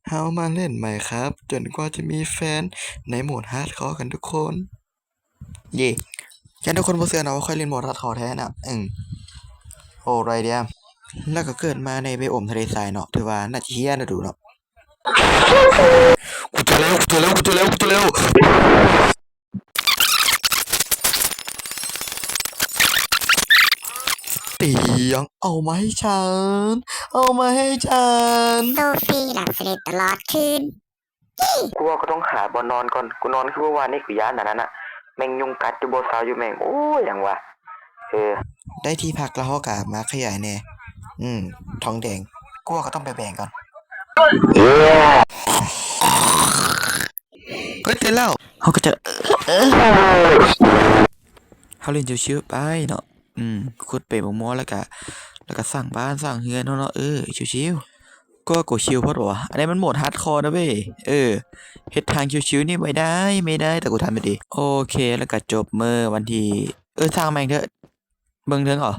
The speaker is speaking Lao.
ເຮົາມາຫຼິ້ນ Minecraft ຈົນກວ່າຈະມີແຟນໃນໂໝດ Hardcore ກັນທຸກຄົນ. ເຢ້ ຢ້ານທຸກຄົນບໍ່ເຊື່ອເນາະວ່າຂ້ອຍຫຼິ້ນໂໝດ Hardcore ແທ້ນະ. ອືມ ໂອ້ ໄຣເດຍ ແລ້ວກໍເກີດມາໃນໄບໂອມທະເລຊາຍເນາະ ຖືວ່າໜ້າຈະເຮີ້ຍນະດູເນາະ. ກູເຈີແລ້ວ ກູເຈີແລ້ວ ກູເຈີແລ້ວ ກູເຈີແລ້ວ. ຕຽງ ເອົາມາໃຫ້ສັນ ເອົາມາໃຫ້ສັນ. ໂຊຟີຫຼັບສະໜິດຕະຫຼອດຄືນ. ກູວ່າກູຕ້ອງຫາບ່ອນນອນກ່ອນ. ກູນອນຄືມື້ວານນີ້ ກູຢ້ານອັນນັ້ນນະ ແມງຍຸງກັດຢູ່ບໍ່ເຊົາຢູ່ແມງ. ໂອ້ຍ ຫຍັງວະ. ເອີ ໄດ້ທີ່ພັກແລ້ວ ເຮົາກະມາຂະຫຍາຍແດ່. ອືມ ທອງແດງ. ກູວ່າກູຕ້ອງໄປແບ່ງກ່ອນ. ເຮີ້ຍ ເຕັ້ນແລ້ວ. ເຮົາກໍຈະ ເຮົາຫຼິ້ນຊິວໆໄປເນາະ. ອືມ ຂຸດເປັນໝົກມົວ ແລ້ວກະ ແລ້ວກະສ້າງບ້ານສ້າງເຮືອນເຮົາເນາະ. ເອີ ຊິວໆ. ກໍກູຊິວໂພດຫວາ. ອັນນີ້ມັນໂໝດ Hardcore ນະເວີຍ. ເອີ ເຮັດທາງຊິວໆນີ້ໄວ້ໄດ້ ໄມ່ໄດ້ ແຕ່ກູທຳໄດ້ດີ. ໂອເຄ ແລ້ວກະຈົບມື້ວັນທີ ເອີ ຊ່າງແມ່ງເຖາະ. ເບິ່ງເທິງເອົາ.